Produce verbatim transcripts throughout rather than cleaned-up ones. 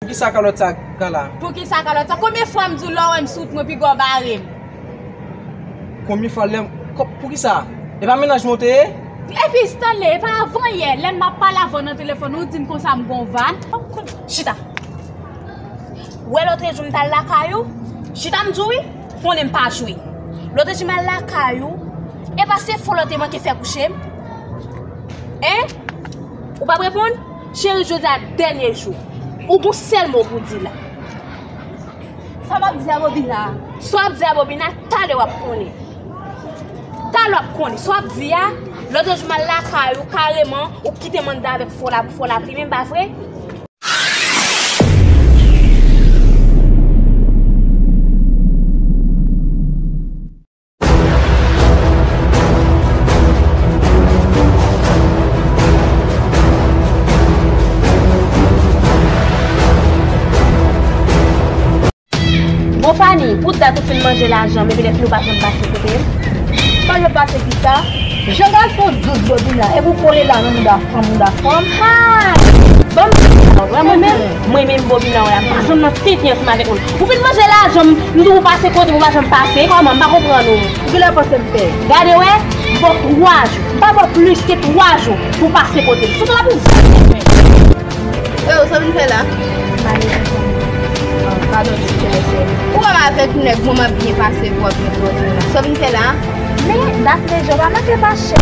Poukisa kalòt sa, Kala? Poukisa kalòt sa? Konbyen fwa m di w lè w wè m sou wout mwen piga w bare m? Konbyen fwa lè m, ko-, poukisa? E pa mennaj mwen w te ye? Epi Stanley, e pa avan yè, lè m ap pale avè w nan telefòn, ou di m konsa m gon van. Chita. Ou wè lòtrejou m t al lakay ou? Chita m di w wi, konnen m pa jwe. Lòtrejou m al lakay ou, e pa se fo lè w te manke fè kouche m? Hein? Ou p ap reponn? Cheri, jodi a dènye jou. Ou gon sèl mo pou w di la. Sa m ap di a Bobina? Sa w ap di a Bobina, talè w ap konnen. Talè w ap konnen. Sa w ap di a, lòtrejou m al lakay ou, kareman, ou kite m anndan avèk fo la, fo lapli, men pa vre? Bon, Fanny, pou dat ou fin manje lajan m, epi lè fini ou pa janm pase kote m? M pa janm pase kisa? Jan gason dous Bobina, epi w kole la nan mouda fanm, mouda fanm. Ha! Ban m sa, mwen menm, mwen menm Bobina w la, m pa janm nan tenten ansanm avèk moun. Ou fin manje lajan m, m di w ou pase kote m, ou pa janm pase, kòman, m pa konprann ou. Ou genlè panse m pè. Gade wè, m ba w twa jou, m pa ba w plis ke twa jou pou w pase kote m. Sinon w ap vin. Yo, sa w vin fè la? Male, ah, padon, mesye, mesye. Ou wè m avèk nèg, mwen m ap byen pase, pou w ap byen pase la. Sa w vin fè la? Men, Daphné, jan w pa manke fache.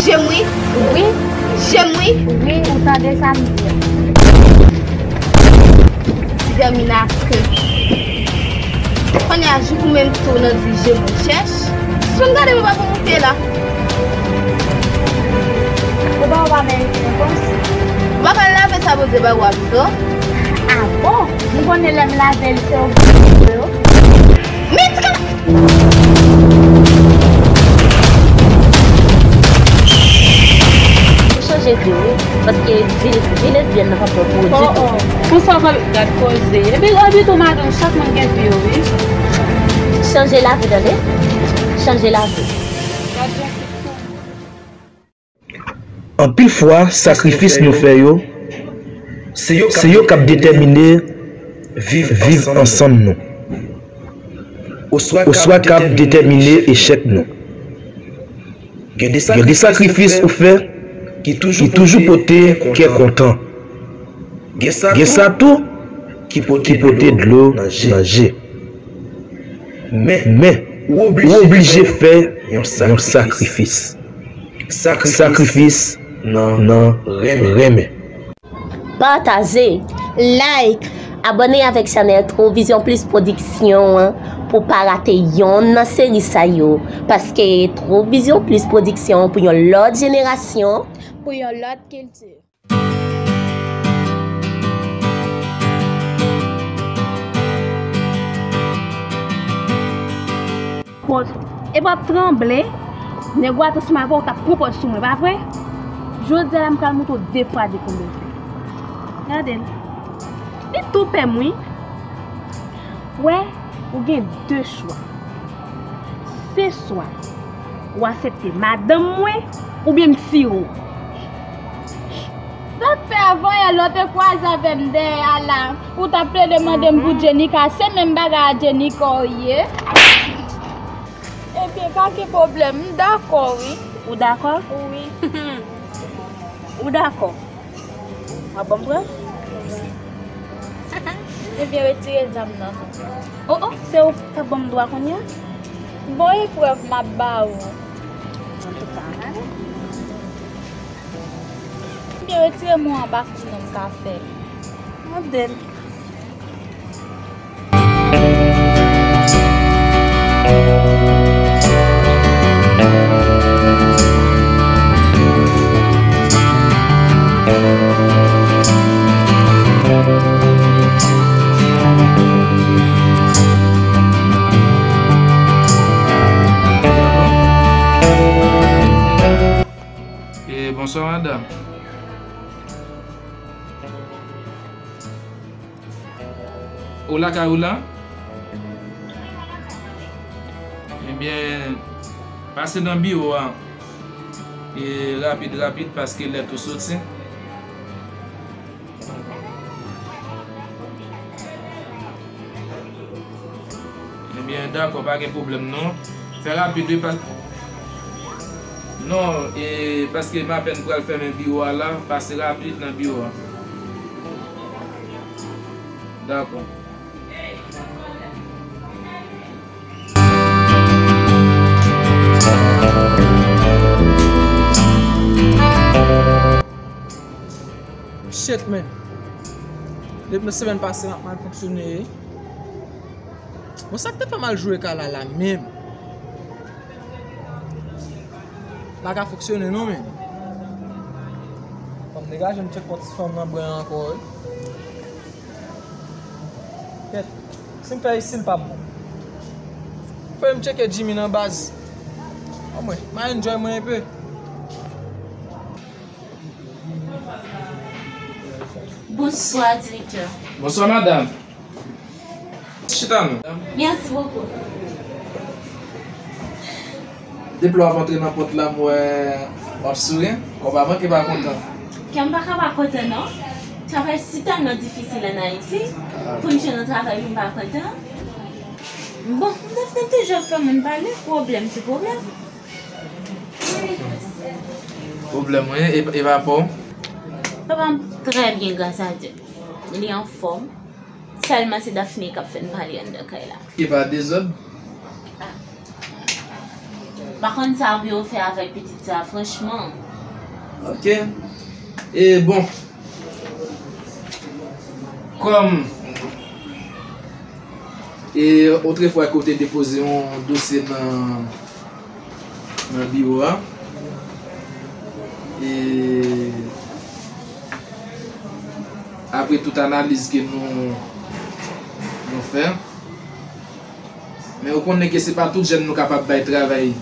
Je m wi. Wi. Je m wi. Wi, ou tande sa m di a. Ti vèmin a ke. Kounye a, jouk ou menm tou nan di je m chèch. Si w gade mwen pa pou moute la. Ou pa, ou pa merite repons. Ou pa pral lave sa Bondye ba ou a pito. Ah bon? M konnen lè m lave l, se ou yo. Mèt ka. Ou chanje vi w wi, paske vi, vi lesbyèn nan pa bon pou ou ditou. Oh, oh. Pou sa w gad koze. Epi, epi tou madanm, chak moun gen vi yo, wi. Chanje lavi, tande? Chanje lavi. Gad jan fi tou. Anpil fwa, sakrifis nou fè yo, se yo k ap detèmine viv ansanm nou, oswa k ap detèmine echèk nou. Gen de sakrifis ou fè ki toujou pote kè kontan. Gen sa tou ki pote dlo nan je. Men, ou oblije fè yon sakrifis. Sakrifis nan renmen. Pataje, like, abòne avèk chanèl True Vision Plus Production an pou pa rate yonn nan seri sa yo. Paske True Vision Plus Production pou yon lòt jenerasyon, pou yon lòt kilti. Kot, epi w ap tranble, nèg ou atò si m avè w, w t ap pran pòz sou mwen, pa vre? Jodi a la, m pral montre w de fwa de konbyen fè. Gade l. Li tou pè m, wi. Wè, ou gen de chwa. Se swa ou aksepte madanm mwen, oubyen m tire w. Sa k fè avan yè lè w te kwaze avè m dèyè a la, ou t ap plede mande m pou Jenika, se menm bagay a Jenika w ye? Ebyen, pa gen pwoblèm, m dakò wi. Ou dakò? Wi. Ou dakò? W ap ban m prèv? Ebyen, retire zam nan. O, o, se ou k ap ban m dwa kounye a? Bon, eprèv m ap ba ou. Antouka, ale. Ebyen, retire mo anba kou non, m ka fè l. Mande l. E, bonswa, madanm. Ou lakay ou la? Ebyen, pase nan biwo a, e, rapid, rapid, paske lèt ou soti. Dakò, pa gen pwoblèm non. Fè rapid wi, pa... Non, e, paske m apèn pral fèmen biwo a la, pase rapid nan biwo a. Dakò. Shit, man. Depi nan semèn pase, m ap mal fonksyone. Bon, sa k te fè m al jwe kay la la menm? Pa ka fonksyone non, men. Fò m degaje m tcheke yon ti fanm nan bren ankò, wi. Kèt, si m fè isi, l p ap bon. Fò m tcheke Jimmy nan baz. Anmwen, m a enjoy mwen enpe. Bonsoir, directeur. Bonsoir, madame. Chita non. Merci beaucoup. Depi lè w ap antre nan pòt la, m wè w ap souri. Kò w pa manke pa kontan. Kè m pa ka pa kontan, non. Travay si tèlman difisil ann Ayiti. Pou m jwenn yon travay pou m pa kontan. Bon, m te fè toujou fè moun pale, pwoblèm sou pwoblèm. Pwoblèm, wi, e, e pa pa w? Papa m trè byen, gras a Dye. Li anfòm. Sèlman se Daphné k ap fè n pale anndan kay la. E pa dezòd? M pa konn sa pou yo fè avèk pitit sa, franchman. Ok. E bon. Kòm, e, otrefwa ke w te depoze yon dosye nan nan biwo a. E apre tout analiz ke nou, nou fè, men ou konnen ke se pa tout jèn nou kapab bay travay.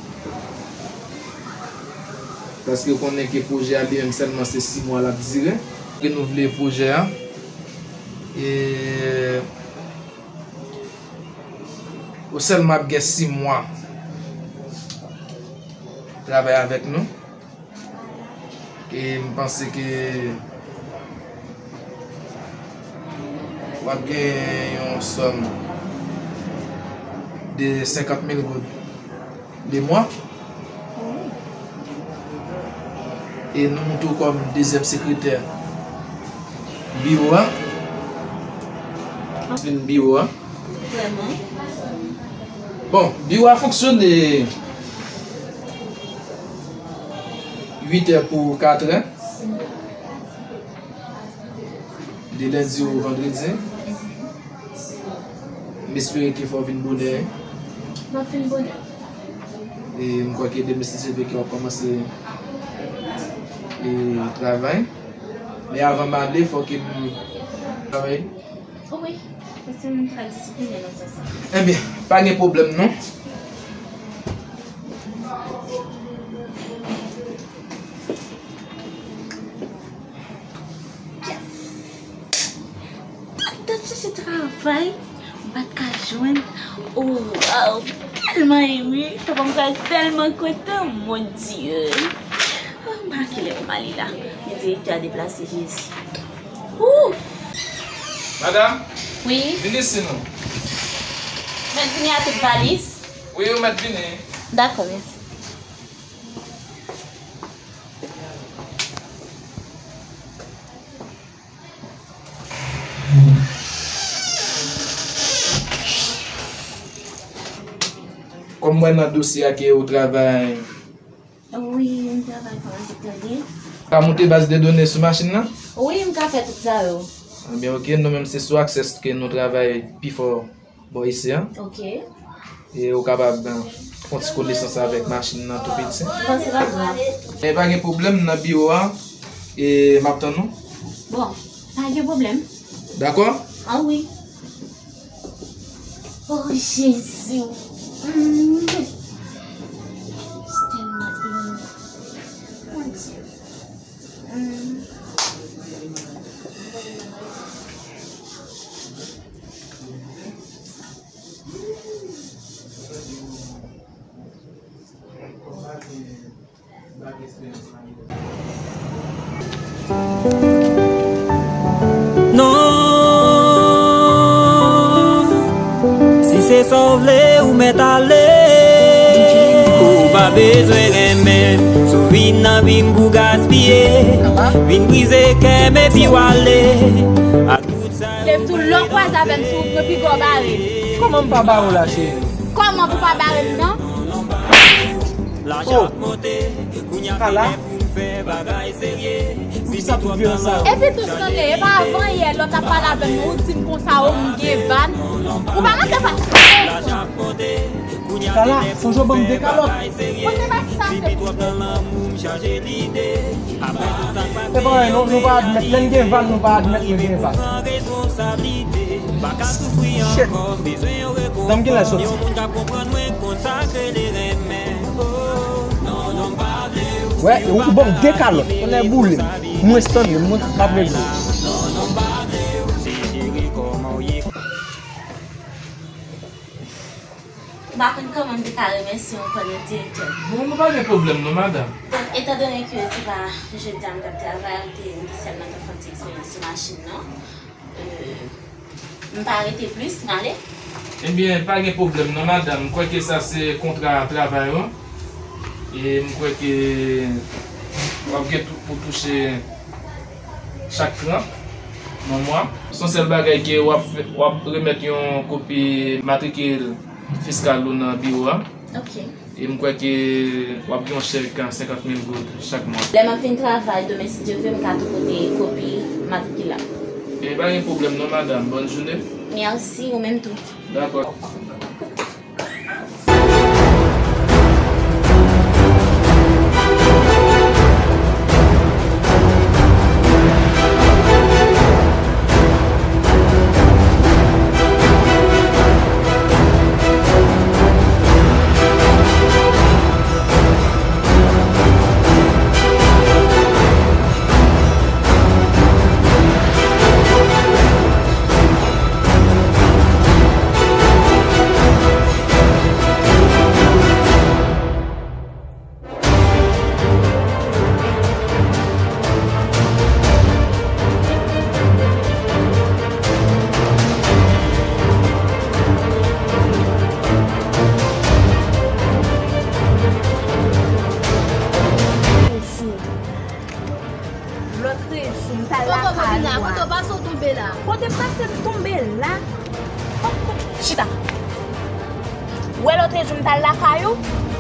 Paske ou konnen ke pwojè a li menm sèlman se sis mwa l ap dire. Renouvle pwojè a. E Ou sèlman ap gen sis mwa travay avèk nou. E m panse ke w ap gen yon sòm de senkant mil goud de mwa. E nou moute w kòm dezyèm sekretè biwo a. Vin biwo a. Vrèman? Bon, biwo a fonksyone uit è pou kat è. De lendi o vandredi. M espere ke fò w vin bonè. M ap vin bonè. E m kwè ke demen si Dye vle ke w ap kòmanse, e, travay. Men avan m ale, fò ke m travay. O wi, paske m trè disipline nan sans sa. Ebyen, pa gen pwoblèm non. Yes! M t ap chèche travay, m pa t ka jwenn. Oh, wow! M tèlman eme, papa m pral tèlman kontan, mon Dieu! Oh, m pa kilè pou m ale la. Men direktè a deplase, Jezi. Ouh! Madam? Wi? Vin isi non. Mèt vini ak tout valiz? Wi, ou mèt vini. Dakò, mèsi. Kòm m wè nan dosye a ke ou travay. Wi, m travay kòm enspektè byen. Ka moute baz de done sou machin nan? Wi, m ka fè tout sa yo. Ebyen, ok, nou menm se sou Access ke nou travay pi fò bò isi a. Ok. E ou kapab, ben, fè yon ti konesans avèk machin nan tou piti. Bon, se pa grav. E pa gen pwoblèm nan biwo a. E m ap tann ou. Bon, pa gen pwoblèm. Dakò? Ah wi. Oh, Jezi. Mm. Tèlman eme. Mon Dieu. Mm. Non, si se sa w vle, ou Fèt ale, ou pa bezwen renmen m. Si w vin nan vi m pou gaspiye, vin brize kè m epi w ale. Ak tout sa yo. Lè tou lè w kwaze avè m, si w pran piga w bare m. Kòman m pa bare w la, cheri? Kòman pou pa bare m nan? Oh! Kala? Poukisa tout vyolans sa yo? Epi tou, Stanley, e pa avan yè lè w t ap pale avè m, ou di m konsa, o, m gen van. Ou pa nan tèt pa. Kala, sonje w ban m de kalòt. Kote pa sa se pou. Se pa anyen, nou, nou pa admèt. Lè n gen van, nou pa admèt nou gen van. Shit. Dam gen lè soti. Wè, ou, ou ban m de kalòt. Tonnè boule m. Mwen Stanley, mwen pa vle jwe. M pa konn kòman m te ka remèsye w ankò, non, direktè. Bon, nou pa gen pwoblèm non, madanm. Donk, etandone ke se pa jodi a m t ap travay, m te, m te sèlman t ap fè yon ti eksperyans sou machin nan. Euh, m pa rete plis, m ale. Ebyen, pa gen pwoblèm non, madanm. M kwè ke sa se kontra travay ou. E m kwè ke w ap gen tou-, pou touche chak trant nan mwa. Se yon sèl bagay ke w ap fè, w ap remèt yon kopi matrikil fiskal ou nan biwo a. Ok. E m kwè ke w ap gen yon chèk senkant mil goud chak mwa. Lè m ap fin travay demen, si Dye vle, m ka tou pote kopi matrikil la. E pa gen pwoblèm non, madanm. Bòn jounen. Mèsi, ou menm tou. Dakò. Lòtrejou, m t al lakay ou a. Kote w pase w tonbe la? Kote m pase m tonbe la? Chita. Ou wè lòtrejou m t al lakay ou?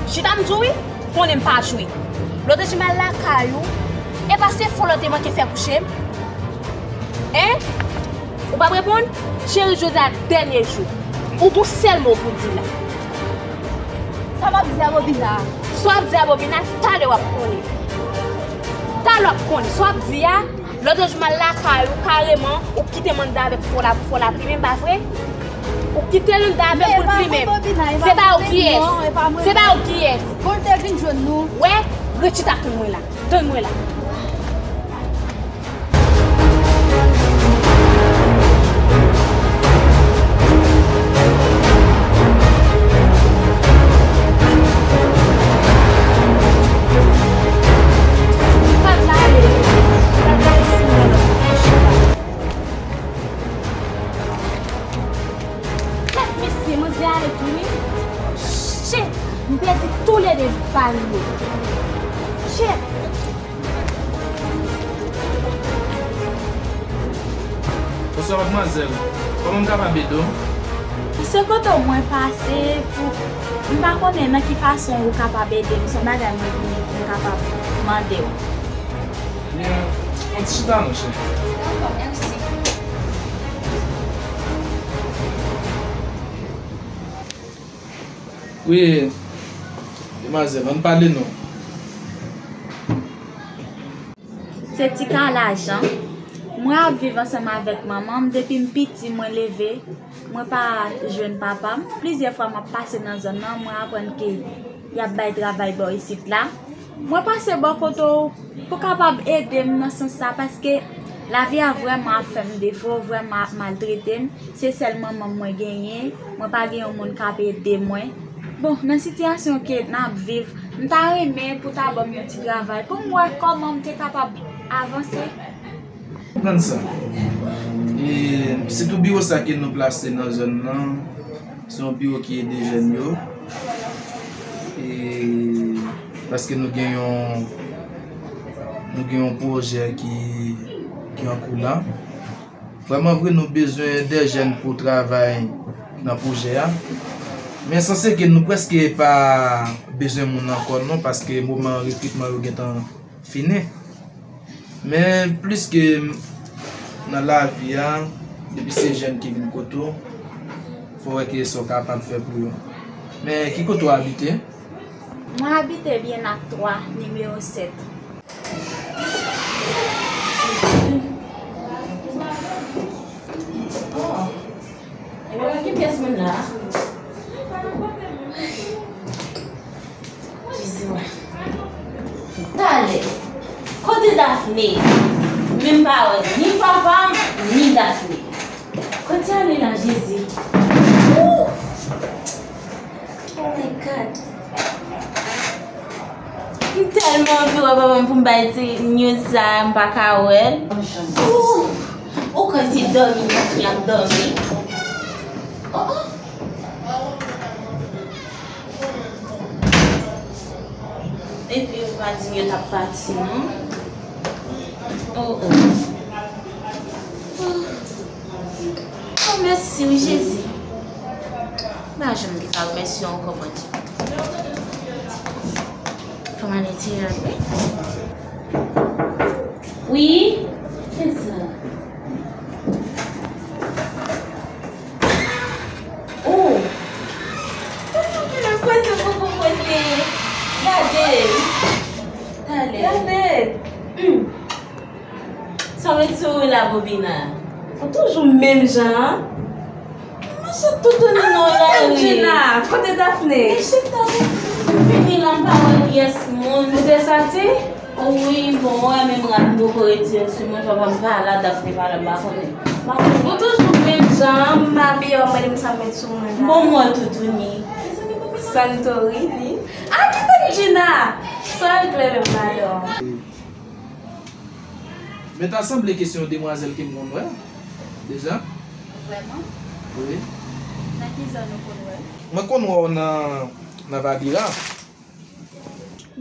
Chita m di w wi, konnen m pa jwe. Lòtrejou m al lakay ou, e pa se fò lòtrejou manke fè kouche m? Hein? Ou p ap reponn? Cheri, jodi a dènye jou. Ou gon sèl mo pou di la. Sa m ap di a Bobina? Sa w ap di a Bobina, talè w ap konnen. Talè w ap konnen. Sa w ap di a, lòtrejou m al lakay ou, kareman, ou kite m anndan avèk fò la pou fò la plimen m, pa vre? Ou kite l anndan avè m pou l plimen m. Se pa ou ki yès. Se pa ou ki yès. Bon, l te vin jwenn nou. Wè, ret chita tann mwen la. Tann mwen la. Tèt mesye, manzè ale tou wi. Shit! M pèdi toulède bal yo. Shit! Bonswa, madmwazèl. Kòman m kapab ede w? Se kote w mwen pase pou, m pa konnen nan ki fason ou kapab ede m. Se yon bagay mwen vini pou m kapab mande w. Ebyen, fè yon ti chita non, cheri. Dakò, mèsi. Wi, demwazèl, ann pale non. Se Ti Kala Jan. Mwen ap viv ansanm avèk manman m depi m piti, mwen leve, mwen pa jwenn papa m. Plizyè fwa m ap pase nan zòn nan, mwen aprann ke y ap bay travay bò isit la. Mwen pase bò kote w pou kapab ede m nan sans sa, paske lavi a vrèman ap fè m defo, vrèman ap maltrete m. Se sèl manman m mwen genyen, mwen pa gen yon moun k ap ede mwen. Bon, nan sitiyasyon ke n ap viv, m ta renmen pou ta ban m yon ti travay pou m wè kòman m te kapab avanse. Konprann sa. E sitou biwo sa ke nou plase nan zòn nan, Se yon biwo ki ede jèn yo. E paske nou gen yon, nou gen yon pwojè ki, ki an kou la. Vrèman vre, nou bezwen de jèn pou travay nan pwojè a. Men sanse ke nou prèske pa bezwen moun ankò non, paske moman rekritman yo gentan fini. Men plis ke nan lavi a, depi se jèn ki vin kote w, fò w wè ki sa w kapab fè pou yo. Men ki kote w abite? Mwen abite Byen ak twa, nimewo sèt. Oh. E pa ki pyès moun la? Jezi, wè. Talè. Kote Daphné? Men m pa wè ni papa m, ni Daphné. Kote ale la, Jezi? Ooh! Oh my God. M tèlman anvi wè papa m pou m bay ti news sa, m pa ka wè l. Ooh! Ou kwè se dòmi Daphné ap dòmi? Oh, oh. Epi yo pa di m yo t ap pati, non. Oh, oh. Oh, mèsi, wi, Jezi. M pa janm gen ka remèsye w ankò, Bondye. Fò m ale tire l, wi. Wi? Kisa? Oh! Kòman w fè nan pwese poko pwese? Gade! Talè. Gade! Hmm. Sa w met sou ou la, Bobina? Ou toujou menm jan an. Mache toutouni nan lari. Gina, kote Daphné? Men chita, m fini la, m pa wè pyès moun. Ou te soti? Wi, bon, mwen menm rad m poko retire sou mwen, papa m pa la, Daphné pa la, m pa konnen. M pa konnen. Ou toujou menm jan an, m abiye, w ap mande m sa m met sou mwen la. Bon, mwen toutouni. Santorini. Ah, kite m, Gina! Sa regle menm la, non. Men ta sanble ke se yon demwazèl ke m konn wè deja. Vrèman? Wi. Nan ki zòn ou konn wè l? Mwen konn wè w nan, nan Valira.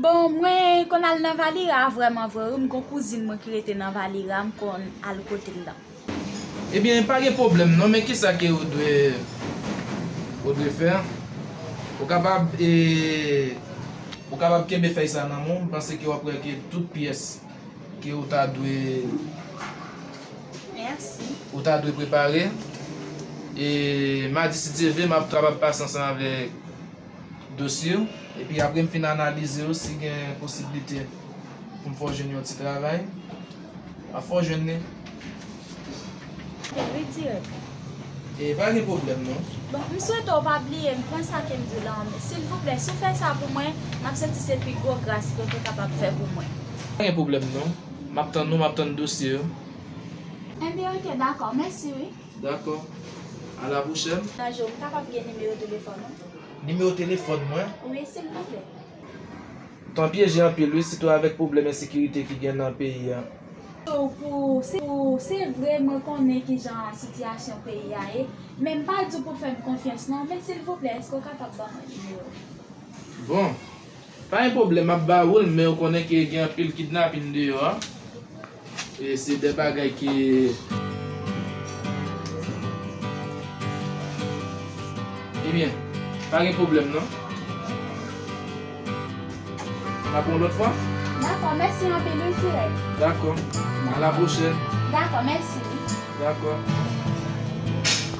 Bon, mwen konn al nan Valira vrèman vre, wi. M gon kouzin mwen ki rete nan Valira, m konn al kote l la. Ebyen, pa gen pwoblèm non, men kisa ke ou dwe, ou dwe fè? Ou kapab, e, ou kapab kenbe fèy sa nan men w, m panse ke w ap wè ke tout pyès ke ou ta dwe, Mèsi. Ou ta dwe prepare. E madi, si Dye vle, m ap kapab pase ansanm avèk dosye w. Epi apre m fin analize yo, si gen posiblite pou m fè w jwenn yon ti travay, m ap fè w jwenn li. Wi, dirèk. E pa gen pwoblèm non. Bon, m swete w pa bliye m, pran sa ke m di w la an men. Silvouplè, si w fè sa pou mwen, m ap santi se pi gwo gras ke w te kapab fè pou mwen. Pa gen pwoblèm non. M ap tann ou, m ap tann dosye yo. Enben, oke, dakò. Mèsi, wi. Dakò. A la pwochèn. Bonjou, m kapab gen nimewo telefòn ou? Nimewo telefòn mwen? Wi, silvouplè. Tan pyeje anpil, wi, sitou avèk pwoblèm ensekirite ki gen nan peyi a. Pou, se, pou, se vre, mwen konnen kijan sitiyasyon peyi a ye, men m pa di w pou fè m konfyans, non, men silvouplè, èske w kapab ban mwen nimewo? Bon, pa gen pwoblèm, m ap ba ou l, men ou konnen ke gen anpil kidnapin deyò a. E se de bagay ki, ebyen, pa gen pwoblèm non. N ap yon lòt fwa? Dakò, mèsi anpil, wi, Tirèk. Dakò. A la pwochèn. Dakò, mèsi, wi. Dakò.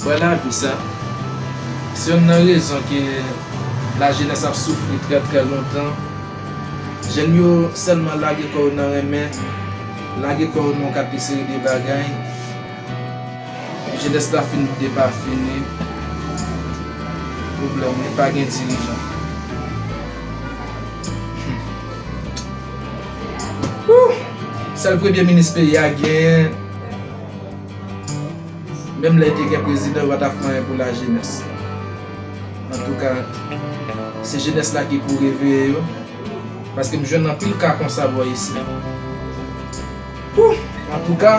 Wè lavi sa, se youn nan rezon ke lajenès ap soufri trè, trè lontan. Jèn yo sèlman lage kò yo nan renmen, lage kò yo nan yon kalite seri de bagay. Jenès la fin depafini. Pwoblèm, li pa gen dirijan. Wouh! Sèl premye minis peyi a genyen, menm lè te gen prezidan, yo pa t ap fè anyen pou lajenès. Antouka, se jenès la ki pou reveye yo, paske m jwenn anpil ka konsa bò isi. Wouh! Antouka,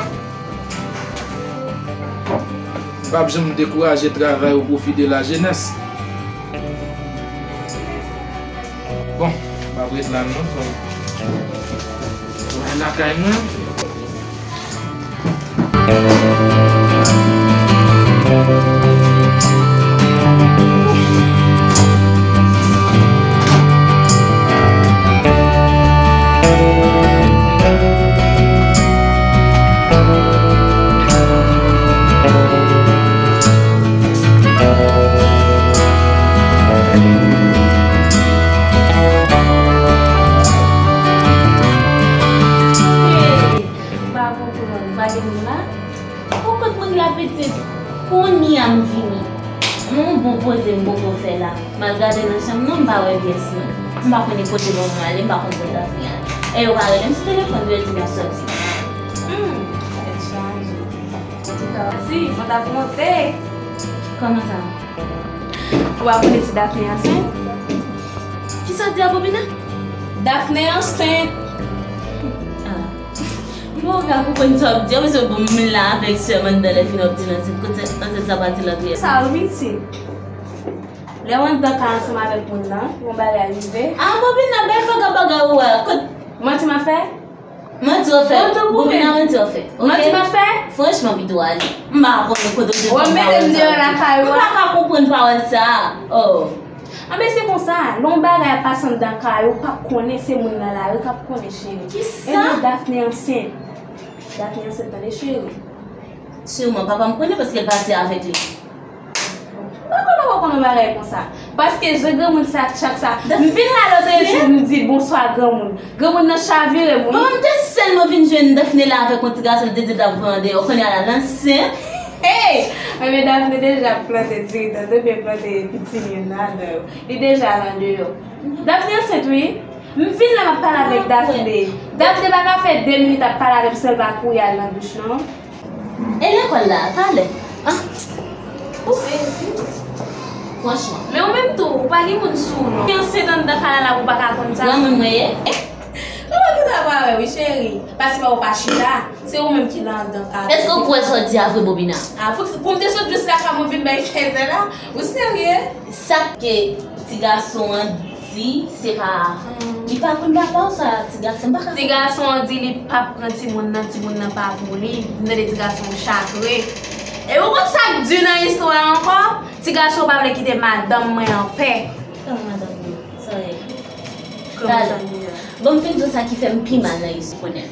P ap janm dekouraje travay o pwofi de lajenès. Bon, m ap ret la non, fò m al lakay mwen. Hey, m pa konprann, pa gen moun la? Ou kot moun la pitit? Kounye a m vini. Yon bon koze m poko fè la. M al gade nan chanm nan, m pa wè pyès non. M pa konnen kote manman ale, m pa konn kote Dafne ale. E yo pa rele m sou telefòn pou yo di m ap sòti. Hmm, tèt chaje. Antouka, si, mwen t ap monte. Kòman sa? Ou pa konnen si Dafne ansent? Kisa w di a, Bobina? Dafne ansent. Ah. Bon, ou ka konprann sa w ap di a, paske bon, m la avèk sè m anndan lè fin w ap di l ansent. Kote ansent sa pati la tou? Sa w piti. Lè w anndan kay ansanm avèk moun nan, yon bagay rive. Ah, Bobina, bèl bagay bagay ou a. Kot manti m ap fè? Manti w ap fè. Bobina, manti w ap fè. Manti m ap fè? Franchman, pito ale. M pa konnen kote w te fè pawòl sa. Ou mete m deyò lakay ou a. M pa ka konprann pawòl sa. Oh. Anben, se konsa, lè yon bagay ap pase anndan kay ou, ou p ap konnen, se moun nan lari k ap konnen, cheri. Kisa? Ebyen, Dafne ansent. Dafne ansent, tande, cheri. Siman, papa m konnen paske l pati avèk li. Mwen konnen w konn yon bagay konsa. Paske jan granmoun sa tchak sa. M vin la lòt jou, m di bonswa granmoun. Granmoun nan chavire m, wi. Kòman m te sèlman vin jwenn Dafne la avèk yon ti gason, l te di l t ap voye andeyò. Kounye a la, l ansent. Hey! Ebyen, Dafne deja plante diritan, oubyen plante pitimi youn ladan yo. Li deja al andeyò. Dafne ansent, wi. M vin la, m ap pale avèk Dafne. Dafne pa ka fè de minit ap pale avè m san l pa kouri al nan douch, non. E lekòl la, talè? Ah. Ou sezi. Franchman. Men ou menm tou, ou pa gen moun sou ou, non. Ou ansent anndan kay la pou w pa ka konn sa. Granmoun mwen ye? Ou pa gen dwa pa wè, wi, cheri. Paske ou pa chita. Se ou menm ki la anndan kay la. Èske ou kwè sa w di a vre, Bobina? Ah, pou, pou m te sot jis lakay mwen vin bay fèzè la? Ou serye? Sa ke ti gason an di, se pa, li pa konn papa w sa, ti gason pa ka. Ti gason an di li p ap pran timoun nan, timoun nan pa pou li. M tande ti gason chakre. E ou konn sa k di nan istwa a ankò? Ti gason pa vle kite madanm mwen anpè. Kòman madanm mwen? Sa ye? Kòman madanm mwen? Bon, m fin di w sa ki fè m pi mal nan istwa konnen.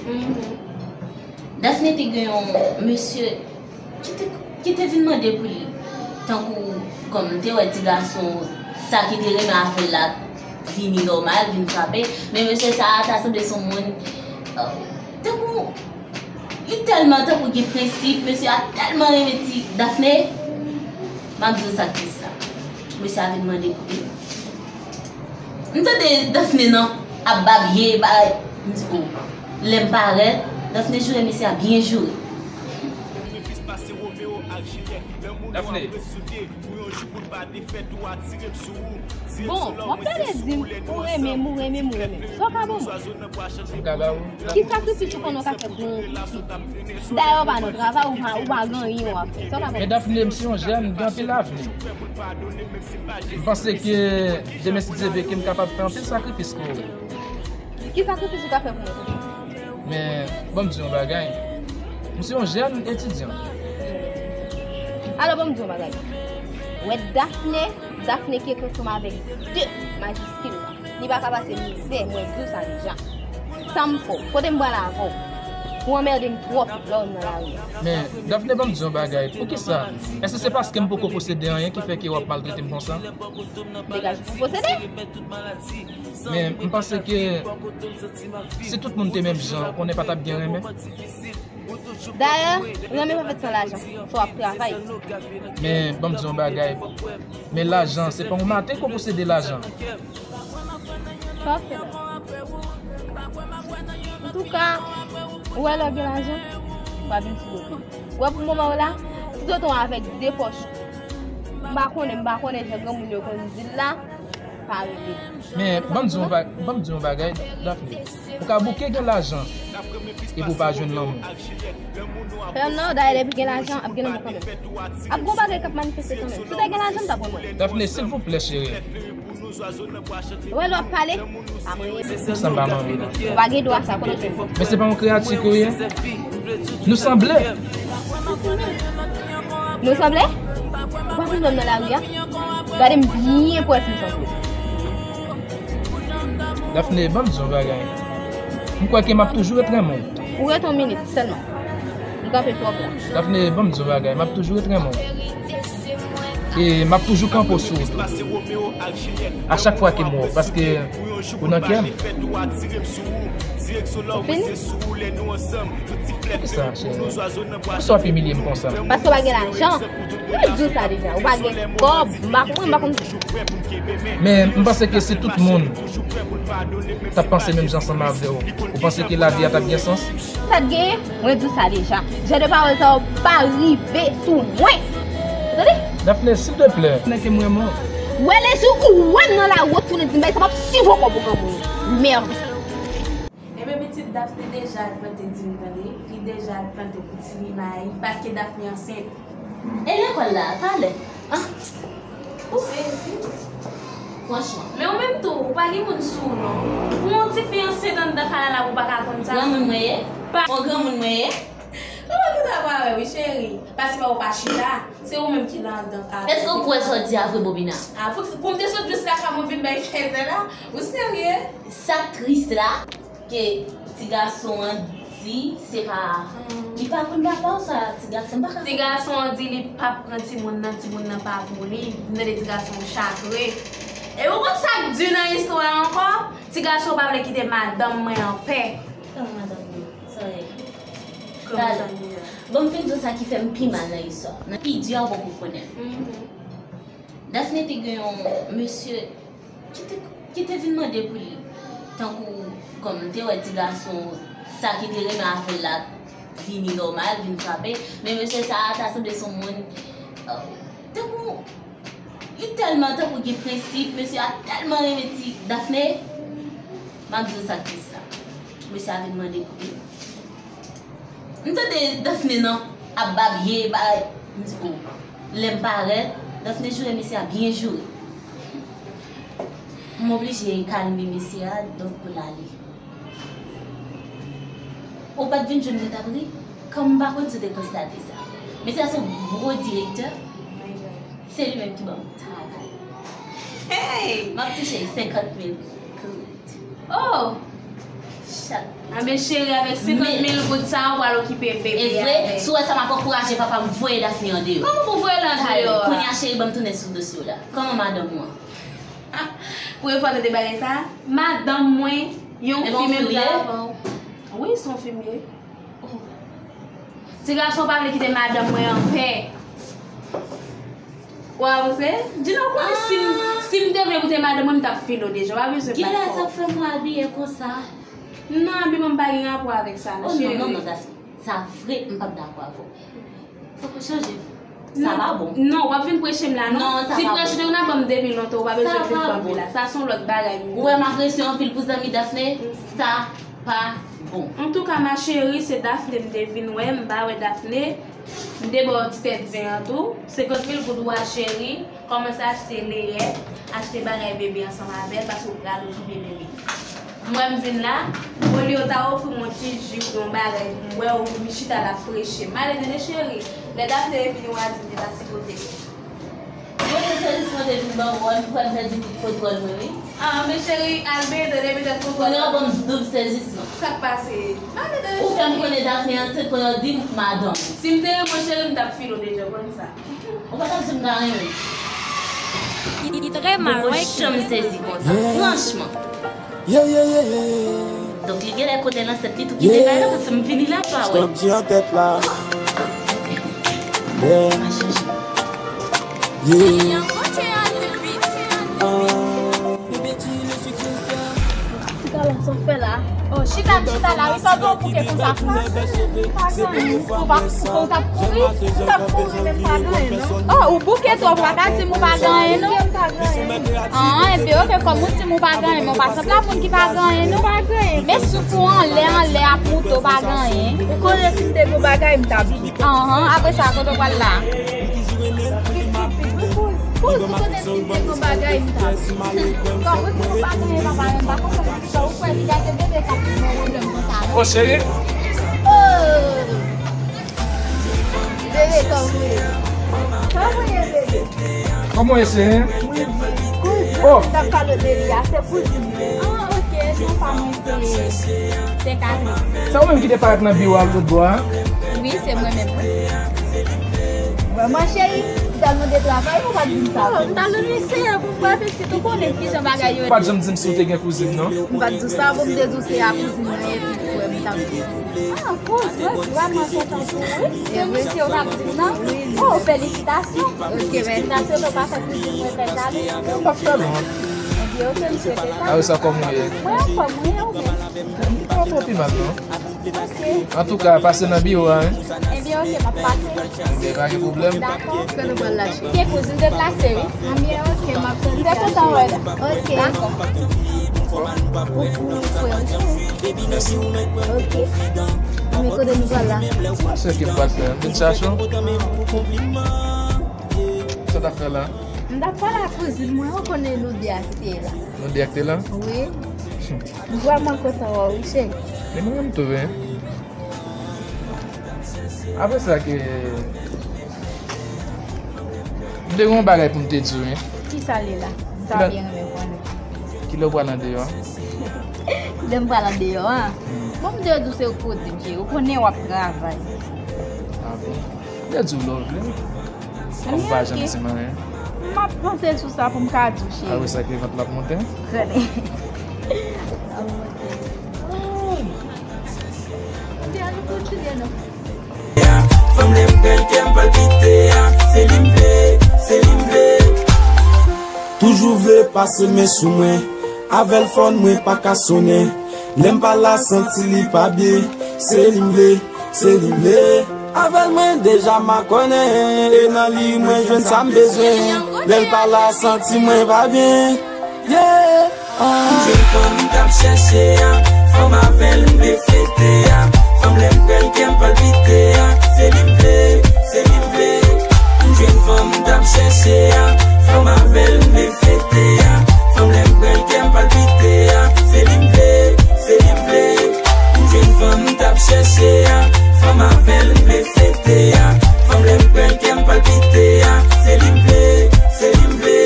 Dafne te gen yon mesye ki te, ki te vin mande pou li. Tankou, kòm m te wè ti gason sa ki te renmen avè l la vini nòmal, vin frape. Men mesye sa a ta sanble se yon moun, euh, tankou, li tèlman tankou gen prensip, mesye a tèlman renmen ti Dafne. M ap di w sa k tris la. Mesye a vin mande pou li. M tande Dafne nan ap babye, bagay. M di, oh, lè m parèt, Dafne joure mesye a byen joure. Dafne. Bon, w ap gade di m, ou renmen m, ou renmen m, ou renmen m. Sa w ka ban mwen? M ka ba ou. Ki sakrifis ou konnen w ka fè pou yon pitit? Dayè, w pa nan travay, ou pa, ou pa gen anyen w ap fè. Sa w ka ban mwen? Men Dafne, m se yon jèn, m gen anpil avni. M panse ke demen, si Dye vle, ke m kapab fè anpil sakrifis pou ou. Ki sakrifis ou ka fè pou mwen toujou? Men, ban m di yon bagay. M se yon jèn etidyan. Alò, ban m di yon bagay. Ou wè Dafne, Dafne ki ekri ansanm avèk de majiskil la. Li pa ka pase mizè, mwen di w sa deja. Sa m fè w? Kote m pral avè w? Ou anmède m twòp lè w nan lari a. Men, Dafne, ban m di yon bagay. Poukisa? Èske se paske m poko posede anyen ki fè ke w ap maltrete m konsa? Degaj pou posede. Men, m panse ke si tout moun te menm jan, konnen pa t ap gen renmen. Dayè, renmen pa fèt san lajan. Fò w ap travay. Men, ban m di yon bagay. Men lajan, se pa yon maten ke w posede lajan. Sa w ap fè la? Antouka, ou wè lè w gen lajan, w ap vin sou do m. Ou wè pou moman w la, si w te avèk de pòch ou. M pa konnen, m pa konnen jan granmoun yo konn di l la. pa rete. Men, ban m di yon ba-, ban m di yon bagay, Daphné. Ou ka bouke gen lajan epi w pa jwenn lanmou. Frè m nan, dayè depi gen lajan, ap gen lanmou kanmenm. Ap gen yon bagay k ap manifeste kanmenm. Si w te gen lajan, m t ap wè mwen. Daphné, silvouplè, cheri. Wè lè w ap pale, pa manyen. Sa m pa manyen la. Ou pa gen dwa sa, kote w te. Men se pa yon kreyati ke w ye. Nou sanble. Nou sanble? Ou pa konn wè m nan lari a? Gade m byen pou w wè si nou sanble. Daphné, ban m di yon bagay. M kwè ke m ap toujou ret renmen w. Ou ret yon minit sèlman. M kanpe twòp la. Daphné, ban m di yon bagay. M ap toujou ret renmen w. E m ap toujou kanpe w sou wout ou. A chak fwa ke m wè w, paske ou nan kè m. Ou fini? Poukisa, cheri? Poukisa w ap imilye m konsa? Paske w pa gen lajan. Mwen di w sa deja. Ou pa gen kòb. M pa konprann, m pa konn. Men, m panse ke si tout moun t ap panse menm jan ansanm avè w, ou panse ke lavi a t ap gen sans? Sa t genyen? Mwen di w sa deja. Jan de pawòl sa yo pa rive sou mwen. Ou tande? Daphné, silteplè. Nèg ke m renmen w. Wè lè jou ou wè m nan lari, ou tounen di m bagay sa, m ap swiv ankò pou granmoun. Mèd. Ebyen pitit Daphné deja al plante diri tande, li deja al plante pou tini mayi, paske Daphné ansent. E lekòl la, talè? Ah. Ou sezi? Franchman. Men ou menm tou, ou pa gen moun sou ou non. Pou yon tifi ansent anndan kay la, ou pa ka konn sa. Granmoun mwen ye? Pa yon granmoun mwen ye? Ou pa konn sa pa wè wi, cheri. Paske ou pa chita. Se ou menm ki la anndan kay la. Èske ou kwè sa w di a vre, Bobina? Ah, pou, pou m te sot jis lakay mwen vin bay fèzè la? Ou serye? Sa k tris la, ke ti gason an di se pa, li pa konn papa w sa, ti gason pa ka. Ti gason an di li p ap pran timoun nan, timoun nan pa pou li. M tande ti gason an chagren. E ou konn sa k di nan istwa a ankò? Ti gason pa vle kite madanm mwen anpè. Kòman madanm li? Sa ye? Kòman madanm li a? Bon, m fin di w sa ki fè m pi mal nan istwa. Nan pi di a, ou poko konnen. Mhm. Daphné te gen yon mesye ki te, ki te vin mande pou li. Tankou, kòm m te wè ti gason, sa ki te renmen avè l la, vini nòmal, vin frape. Men mesye sa a ta sanble se yon moun, euh, tankou, li tèlman tankou gen prensip, mesye a tèlman renmen ti Daphné. M ap di w sa k tris la. Mesye a vin mande pou li. M tande Daphné nan ap babye, bagay. M di, oh. Lè m parèt, Daphné joure mesye a byen joure. M oblije kalme mesye a, donk pou l ale. Ou pa t vin jwenn mwen t ap ri? Kòm m pa konn si w te konstate sa. Mesye a se yon gwo direktè. Se li menm ki ban m travay. Hey! M ap touche senkant mil goud. Oh! Chak. Anben cheri, avèk senkant mil goud sa a, ou pral okipe bebe avèk. E vre, si w wè sa m ap ankouraje papa m voye Daphné andeyò. Kòman pou voye l andeyò a? Kounye a cheri, ban m tounen sou dosye w la. Kòman madanm ou an? Premye fwa m tande bagay sa a. Madanm mwen, yon fi menm jan avè w. Wi, se yon fi m ye. Oh. Ti gason pa vle kite madanm mwen anpè. Ou avanse? Djina, ou konnen si m, si m te vle koute madanm mwen, m t ap file w deja. Ou pa bezwen bat kò w. Genlè sa k fè m abiye konsa. Non, abiman m pa gen rapò avèk sa, non, cheri. Oh, non, non, non, Daphné. Sa vre, m p ap dakò avè w. Fòk ou chanje vi. Sa pa bon. Non, w ap vin preche m la, non. Non, sa pa bon. Si preche te konn ap ban m depi lontan, ou pa bezwen vin ban m li la. Sa se yon lòt bagay, Mimi. Ou wè m apresye w anpil pou zanmi Daphné? Sa pa bon. Antouka, ma chérie, se Daphné m te vin wè, m pa wè Daphné. M te ba w ti tèt zen an tou. Senkant mil goud ou a, cheri. Kòmanse achte leyèt, achte bagay bebe ansanm avè l, paske ou pral okipe bebe. Mwen m vin la, olye w ta ofri m yon ti ji oubyen yon bagay pou m bwè, ou m chita l ap preche. M ale tande cheri, lè Daphné vini w a di m te pase kote l. Mwen te sezi mwen te vin ban w wòl, pou fè m pèdi tout kontwòl mwen, wi. Ah, men cheri, al benyen tande petèt kontwòl. Kounye a w ban m doub sezisman. Sa k pase? M ale tande cheri. Ou fè m konnen Daphné ansent, kounye a w di m madanm. Si m te renmen w cheri, m t ap file w deja, w konn sa. Ou pa t ap di m ta renmen. Li, li trè mal, wi. Ou janm sezi konsa, franchman. Yeah, yeah, yeah, yeah. Donk, li genlè konnen l ansent, li tou kite kay la, paske m vini la, pa wè. Sa m di an tèt la. Yeah. Yeah. Ah. Ti gason sa w fè la? Oh, Chita m chita la wi, sa w gen yon bouke konsa pou mwen. Ou pa, ou pa, ou t ap kouri? M t ap kouri, men m pa gen anyen, non. Oh, ou bouke twòp, ou pa ka di m ou pa gen anyen, non. M pa gen anyen. Ah, enben, ok, kòm ou di m ou pa gen anyen, men ou pa sanble ak moun ki pa gen anyen, non. M pa gen anyen. Men souf ou anlè, anlè ap moute, ou pa gen anyen. Ou konnen si m te gen yon bagay, m t ap di. Ahan, apre sa, kote w pral la? Kouz, ou konnen si m te gen yon bagay, m t ap di. Kòm ou di m ou pa gen anyen, papa, men m pa konprann. Sa ou kwè li gate bebe k ap gen yon pwoblèm konsa, non? Oh, cheri. Oh! Bebe, kòman w ye? Kòman w ye, bebe? Kòman w ye, cheri? Wi, wi. Oh! M t ap pale de li a, se kouzin mwen. Ah, ok, non, pa mwen, se, se Kati. Se ou menm ki te parèt nan biwo a lòt bò a? Wi, se mwen menm, wi. Vrèman, cheri, m t al mande travay, ou pa t di m sa. Oh, m t al remèsye pou m pa Ou konnen kijan bagay yo ye. Ou pa t janm di m si w te gen kouzin, non? M pa t di w sa, bon, m te di w se a kouzin mwen epi frè m t ap di. Ah, kouz, mwen vrèman kontan pou ou, wi. Se mesye w t ap di m nan. Oh, felisitasyon. Ok, mèsi. Felisitasyon, nou pa fè kouzin mwen fè jalou. Mwen p ap fè l wont. Ebyen, ok, m swete sa. A, wi, sa kòman w ye? Mwen anfòm, wi, ou menm? M pa twò pi mal, non. Antouka, pase nan biwo a, wi. Ebyen, ok, m ap pase. Ebyen, pa gen pwoblèm. Dakò. Kote w pral la, cheri? Ke kouzin deplase, wi. Ebyen, ok, m ap tann. M te kontan wè l. Ok. Dakò. Ou, ou frè m, cheri. Mèsi. Ok. Men kote nou pral la? Ti mache ke m pral fè. M vin chache w. Sa w t ap fè la? M t ap pale ak kouzin mwen, ou konnen nou de a ki te la. Nou de a ki te la? Wi. M vrèman kontan wè w, wi, cheri. E mwen menm tou, wi. Apre sa ke, m te gen yon bagay pou m te di w, wi. Kisa l ye la? M ta byen renmen konnen. Kilè w pral andeyò a? Kilè m pral andeyò a? Hmm. Bon, m te di w se ou k poze m, cheri. Ou konnen w ap travay. Ah bon? M te di w love li. Kòm ou pa janm di m anyen. M ap panse sou sa pou m ka di w, cheri. A wi, sa ke vant la ap monte? Konnen. Ap monte. Ebyen, ann kontinye, non. Fanm lè m pran l kè m palpite a, se li m vle, se li m vle. Toujou vle pase men sou mwen, avè l fòn mwen pa ka sonnen. Lè m pa la santi li pa byen, se li m vle, se li m vle. Avè l mwen deja makònen, e nan li mwen jwenn sa m bezwen. Lè l pa la santi mwen pa byen, yeah. M jwenn fanm m t ap chèche a, fanm avè l m vle fete a. Fanm lè m pran l kè m palpite a, se li m vle, se li m vle. M jwenn fanm m t ap chèche a, fanm avè l m vle fete a. Fanm lè m pran l kè m palpite a, se li m vle, se li m vle. M jwenn fanm m t ap chèche a, fanm avè l m vle fete a. Fanm lè m pran l kè m palpite a, se li m vle, se li m vle.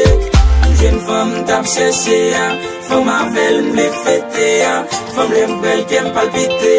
M jwenn fanm m t ap chèche a, fanm avè l m vle fete a. Fanm lè m pran l kè m palpite